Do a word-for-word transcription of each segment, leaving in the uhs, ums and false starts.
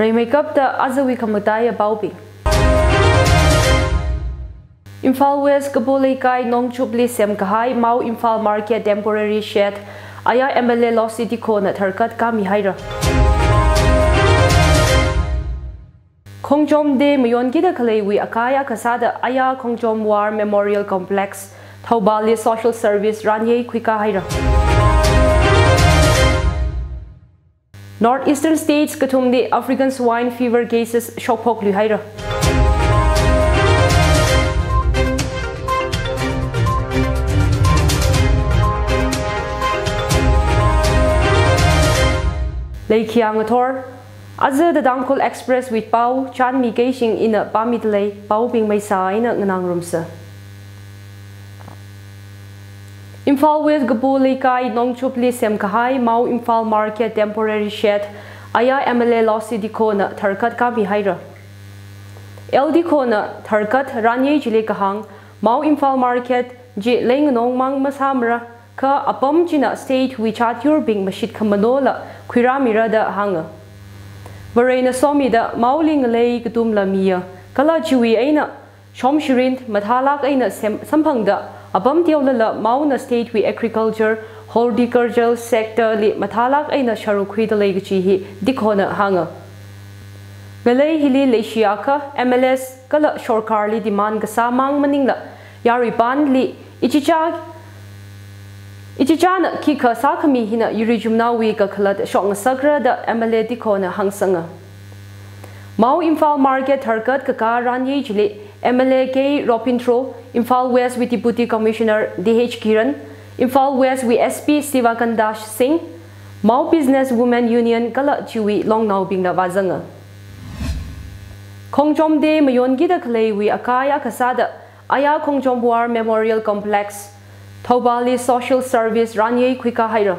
Rimeikapta ajawui khamataiya paobing. Imphal West Kapu Leikai Nongchupli semkahai Mao Imphal Market Temporary Shed aya M L A Losty Tikhona tharkat kami haira. Khongjom Day mayonkida khaleiwui akai akha sāda aya Khongjom War Memorial Complex, Thouballi social service ranyei khuikā haira. North Eastern States kathumli African Swine Fever cases shokphok lui haira. Leikhiya ngathor, aja The Tangkhul Express wui pao, chānmi keishing ina pāmida lei, paobing maisa eina nganāngarumsa. Imphal West Kapu Leikai Nongchupli semkahai Mao Imphal Market Temporary Shed aya M L A Losty Tikhona tharkat kami haira. L Tikhona tharkat ranyei chili kahāng, Mao Imphal Market chi leinganong mang masāmara, kha apam china state wui chātyurbing mashit khamanola khuirāmira da hānga. Varena somida Maoli ngalei katumla miya, kala chiwui eina shomshirin mathālāk eina sem-, samphangda, apam teolala Maona state wui agriculture, horticultural sector li mathālāk eina sharuk khuida lei kachi hi Tikhona hānga. Ngalei hili leishiakha M L As kala sorkarli demand kasā mang maningla, yaruipanli ichicha, ichichana khikha sākhami hina yuri jumnaowui kakhalat shokngasakra da M L A Tikhona hāngsanga. Mao Imphal Market tharkat kakā ranyei chili M L A K Ropintro, Imphal West wui Deputy Commissioner D H Kiran, Imphal West wui S P Sivakandash Singh, Mao Business Women Union kala chiwui longnaobingla vāzanga. Khongjom Day mayonkida khaleiwui akai akha sāda aya Khongjom War Memorial Complex, Thouballi social service ranyei khuikā haira.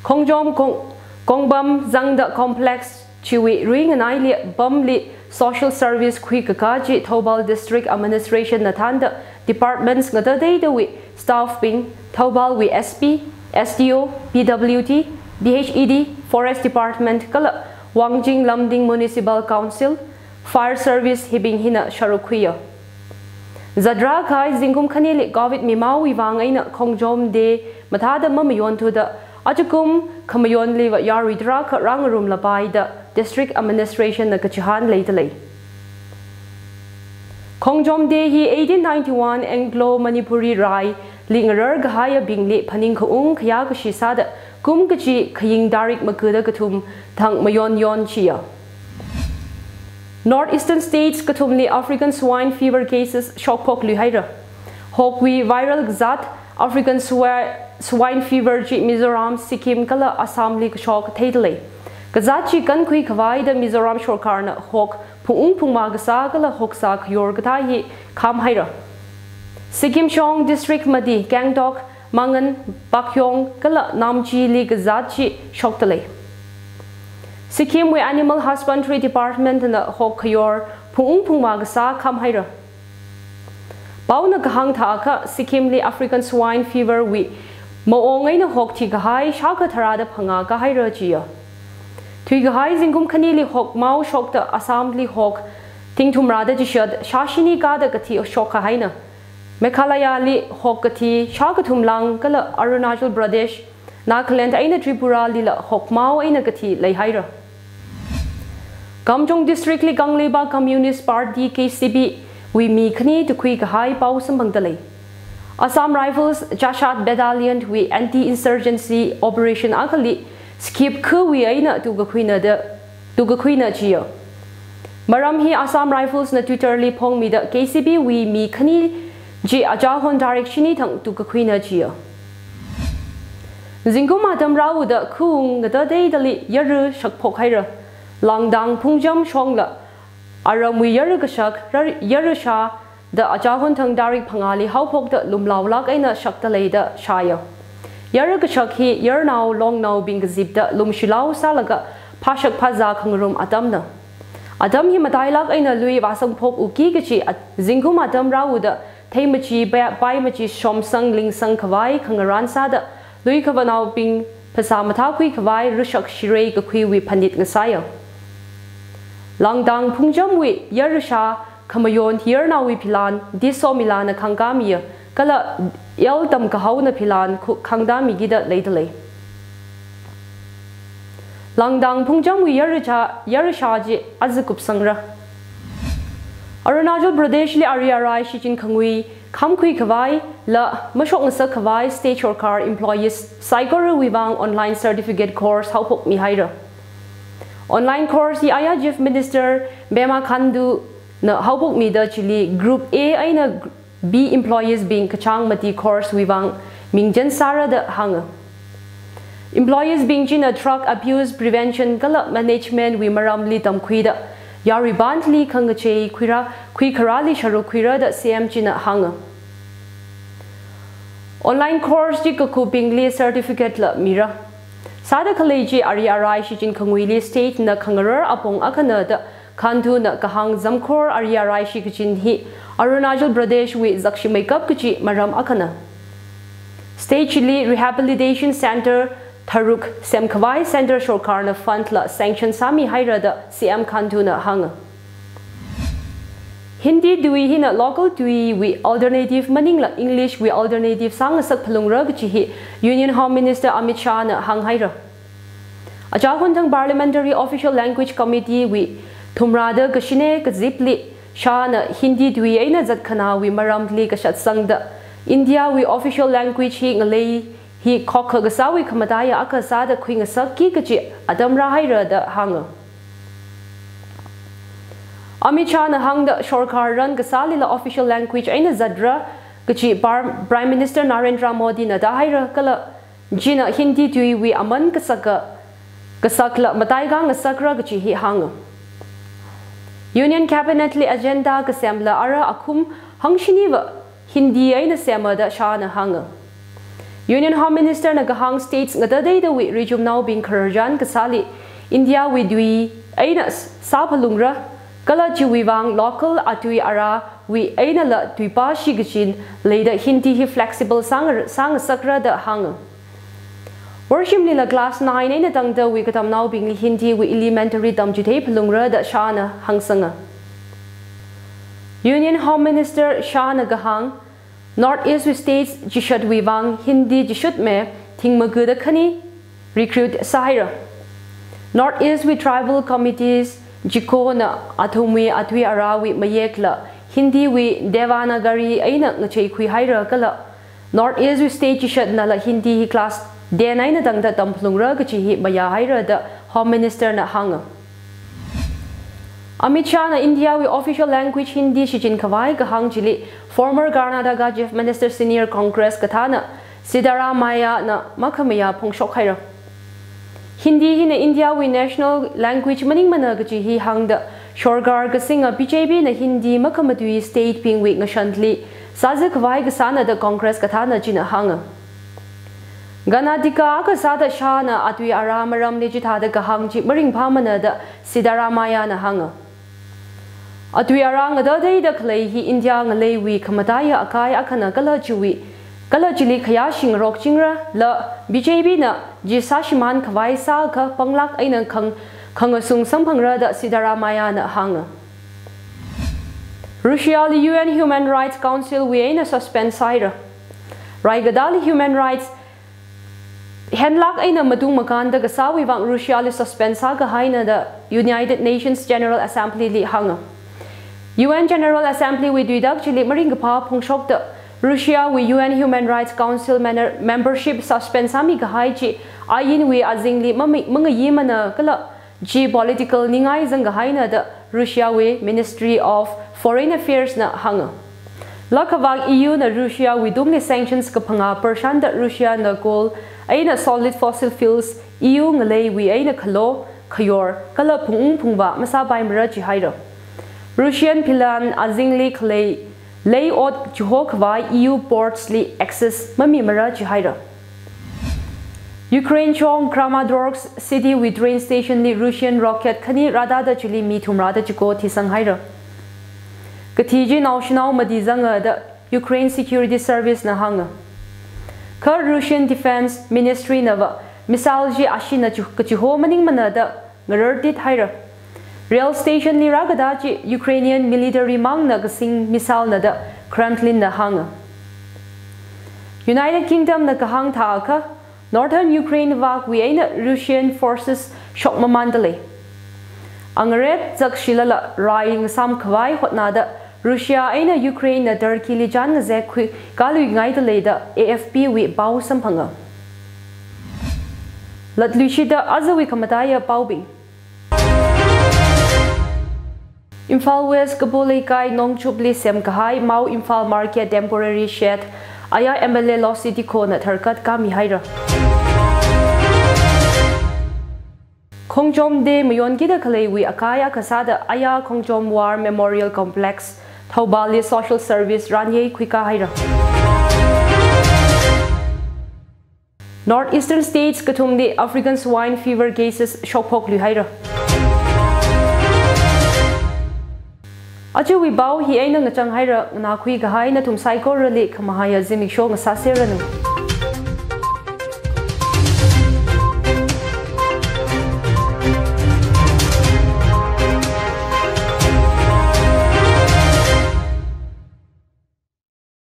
Khongjom kong-, kongpam zangda complex chiwui ruinganai li pamli social service khuikakā chi Thoubal District Administration na thānda departments ngatateidawui staff bing, Thoubalwui S P, S D O, P W D, B H E D, Forest Department kala Wangjing Lumding Municipal Council, Fire Service hibing hina sharuk khuiya. Zatrā kahai zingkum khanili Covid mimaowui vang eina Khongjom Day mathāda mamayonthuda, ajakum khamayonliva yarui tarākha rāngarumlapai da District Administration na kachihān leida lei. Khongjom Day hi eighteen ninety-one Anglo-Manipuri raili ngarar kahaiyabingli phaningkhaung khayā kashi sāda kum kachi khaying tarik makuda kathum thang mayonyon chiya. North Eastern States kathumli African Swine Fever cases shokphok lui haira. Hokwui viral kazāt African Swi-, Swine Fever chi Mizoram, Sikkim kala Assamli kashok theida lei. Kazāt chi kankhui khavaida Mizoram sorkarna hok phungung phungma kasā kala hoksā khayor kathā hi kham haira. Sikkim shong district mati Gangtok, Mangan, Pakyong kala Namchili kazāt chi shokta lei. Sikkimwui Animal Husbandry Department na hok khayor phungung phungma kasā kham haira. Paona kahāng thākha Sikkimli African Swine Fever wui maong eina hok thikahai shākha tharāda phangā kahaira chiya. Thuikahai zingkum khanili hok mao shokta Assamli hok thingthum rāda chishat shāshini kāda kathi shokkahaina. Meghalayali hok kathi shākathum lāng kala Arunachal Pradesh, Nagaland eina Tripuralila hok mao eina kathi leihaira. Kamjong District li Kangleipak Communist Party, K C P, wui mi khani tukhui kahai pao samphangda lei. Assam Rifles Jashad Battalion wui anti-insurgency operation akhali skip khawui eina tukakhuina da, tukakhuina chiya. Maram hi Assam Rifles na Twitter li phongmida K C P wui mi khani chi achahon tarik shini thang tukakhuina chiya. Zingkum atam rāuda khaung ngatateidali yara shakphok haira. Langdang Phungcham shongla aramwui yara kashak, rar-, yara shā da achahon thang tarik phangāli haophokta lumlaolāk eina shakta lei da shāya. Yara kashak hi yarnao longnaobing kazipda lumshilao sālaga phāshak phāzā khangarum atamna. Atam hi matailāk eina lui vāsangphok uki kachi at-, zingkum atam rāuda theimachi pai-, paimachi shomsang lingsang khavai khangarān sāda lui khavānaobing phasā mathākhui khavai rashak shirei kakhuiwui phanit ngasāya. Langdang Phungchamwui yarasha Khamayon Hiyarnaowui philan Disomilana khangkāmiya, kala L Tamkahaona philan khu khangtāmikida leidalei. Langdang Phungchamwui yarasha, yarasha chi aja kupsangra. Arunachal Pradesh li ari arai shichin khangui, khamkhui khavai, la mashok ngasak khavai state sorkar employees saikorawui vang online certificate course haophokmi haira. Online course hi aya Chief Minister Pema Khandu na haophokmida chili Group A eina B employees bing kachāng mati course wui vang mingchen sāra da hānga. Employees bing china drug abuse prevention kala management wui maramli tamkhuida, yaruipanli khangachei khuira, khuikharali sharuk khuira da C M china hānga. Online course chi kakupbingli certificate la mira. Sāda khalei chi ari arai shichin khanguili state na khangarar apong akhana da Khanduna kahāng zamkhor ari arai shikachin hi Arunachal Pradesh wui zakshimeikap kachi maram akhana. State chili rehabilitation center tharuk semkhavai center sorkarna fund la sanction sāmi haira da C M Khanduna hānga. Hindi tui hina local tuiwui alternative maningla English wui alternative sāngasak phalungra kachi hi Union Home Minister Amit Shah na hāng haira. Aja Khunthang Parliamentary Official Language Committee wui thumrada kashine kazipli Shah na Hindi tui eina zatkhanāwui maramli kashatsangda, India wui official language hi ngalei hi khokha kasāwui khamataiya akha sāda khuingasakki kachi atam rāhaira da hānga. Amit Shah na hāngda sorkar ran kasālila official language eina zatra kachi Par-, Prime Minister Narendra Modi na da haira kala china Hindi tuiwui aman kasaka, kasakla matai khangasakra kachi hi hānga. Union Cabinet li agenda kasemla ara akhum hangshiniva Hindi eina sema da Shah na hānga. Union Home Minister na kahāng states ngatateidawui rijumnaobing khararchan kasāli India wui tui eina s-, sāphalungra, kala chiwui vang local atui arawui einala tuipa shikachin leida Hindi hi flexible sāngar-, sāngasakra da hānga. Worshimlila class nine eina tangdawui katamnaobingli Hindi wui elementary tamchithei phalungra da Shah na hāngsanga. Union Home Minister Shah na kahāng, North East wui states chishatwui vang Hindi chishut me thingmaga da khani recruit sāhaira. North East wui tribal communities chikona athumwui atui arawui mayekla Hindi wui Devanagari eina ngacheikhui haira kala North East wui state chishatnala Hindi hi class ten eina tangda tamphalungra kachi hi mayā haira da Home Minister na hānga. Amit Shah na India wui official language Hindi shichin khavai kahāng chili former Karnataka Chief Minister senior Congress kathāna Siddaramaiah na makhamayā phongshok haira. Hindi hina India wui national language maningmana kachi hi hāngda, sorkar kasinga B J P na Hindi makhamatui state bingwui ngashanli sāza khavai kasāna da Congress kathāna china hānga. Ganadika kasāda Shah na atui ara maramli chithāda kahāng chi maringphāmana da Siddaramaiah na hānga. Atui ara ngatateida khalei hi India ngaleiwui khamataiya akai akhana kala chiwui, kala chili khayāshi ngarokchingra la B J P na chi sāshimān khavai sākha panglāk eina khang, khangasung samphangra da Siddaramaiah na hānga. Russia li U N Human Rights Council wui eina suspend sāhaira. Rai katāli human rights henlāk eina matung makānda kasāwui vang Russia li suspend sākahaina da United Nations General Assembly li hānga. U N General Assembly wui tuitak chili maringkaphā phongshokta Russia wui U N Human Rights Council mener-, membership suspend sāmikahai chi ainwui azingli mami-, mangayimana kala chi political ningai zangkahaina da Russia wui Ministry of Foreign Affairs na hānga. Lakhavak E U na Russia wui tungli sanctions kaphangā percent da Russia na coal eina solid fossil fuels E U ngaleiwui eina khalo, khayor, kala phungung phungvā masāpaimara jihaira. Russian philan azingli khalei lei ot chihokhavai E U ports li access mamimara jihaira. Ukraine chong Kramatorsk city wui train station li Russian rocket khani rātāda chili mi thumrada chiko thisanghaira. Kathi chi naoshinao mati zanga da Ukraine Security Service na hānga. Kha Russian Defense Ministry nava missile chi ashina chu-, kachiho maningmana da ngarartit haira. Rail station li rākatā chi Ukrainian military mangna kasing missile na da Kremlin na hānga. United Kingdom na kahāng thākha, Northern Ukraine vakwui eina Russian forces shokmamānda lei. Angarep zakshilala rai ngasam khavai hotnada Russia eina Ukraine na Turkey li chān ngazek khui kaluingaida lei da A F P wui pao samphanga. Latluishida ajawui khamataiya paobing. Imphal West Kabul Leikai Nongchupli semkahai Mao Imphal Market temporary shed aya M L A Losci Dikho na tharkat kami haira. Khongjom Day mayonkida khaleiwui akai akha sāda aya Khongjom War Memorial Complex, Thoubal li social service ranyei khuika haira. North Eastern States kathumli African Swine Fever cases shokphok lui haira. Ajawui pao hi eina ngachang haira, nganākhui kahai nathum saikorali khamahaiya zimiksho ngasāseranu.